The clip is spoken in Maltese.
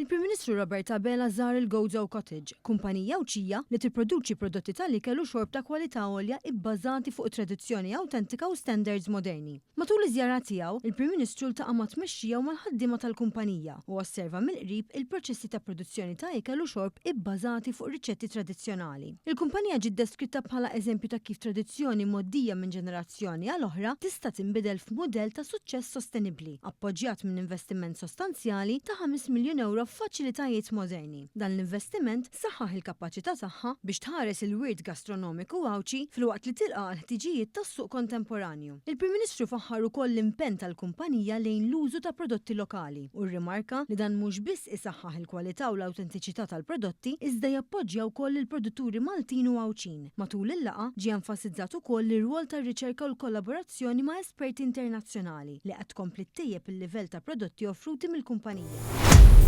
Il-Prim Ministru Robert Abela żar il-Gozo Cottage, kumpanija Għawdxija li tipproduċi prodotti tal-ikel u xorb ta' kwalità għolja ibbażati fuq tradizzjoni awtentika u standards moderni. Matul iż-żjara tiegħu, il-Prim Ministru ltaqa' mat-tmexxija u mal-ħaddiema tal-kumpanija u osserva mill-qrib il-proċessi ta' produzzjoni ta' ikel u xorb ibbażati fuq riċetti tradizzjonali. Il-kumpanija ġiet deskritta bħala eżempju ta' kif tradizzjoni mgħoddija minn ġenerazzjoni għal oħra tista' tinbidel f'mudell ta' suċċess sostenibbli, appoġġjat minn investiment sostanzjali ta' 5 miljun ewro f'faċilitajiet moderni. Dan l-investiment saħħaħ il-kapaċità tagħha biex tħares il-wirt gastronomiku Għawdxi filwaqt li tilqa' għall-ħtiġijiet tas-suq kontemporanju. Il-Prim Ministru faħħar ukoll l-impenn tal-kumpanija lejn l-użu ta' prodotti lokali u rrimarka li dan mhux biss isaħħaħ il-kwalità u l-awtentiċità tal-prodotti iżda jappoġġja wkoll lill-produtturi Maltin u Għawdxin. Matul il-laqgħa, ġie enfasizzat ukoll l-irwol tar-riċerka u l-kollaborazzjoni ma' esperti internazzjonali li qed tkompli ttejjeb il-livell ta' prodotti offruti mill-kumpanija.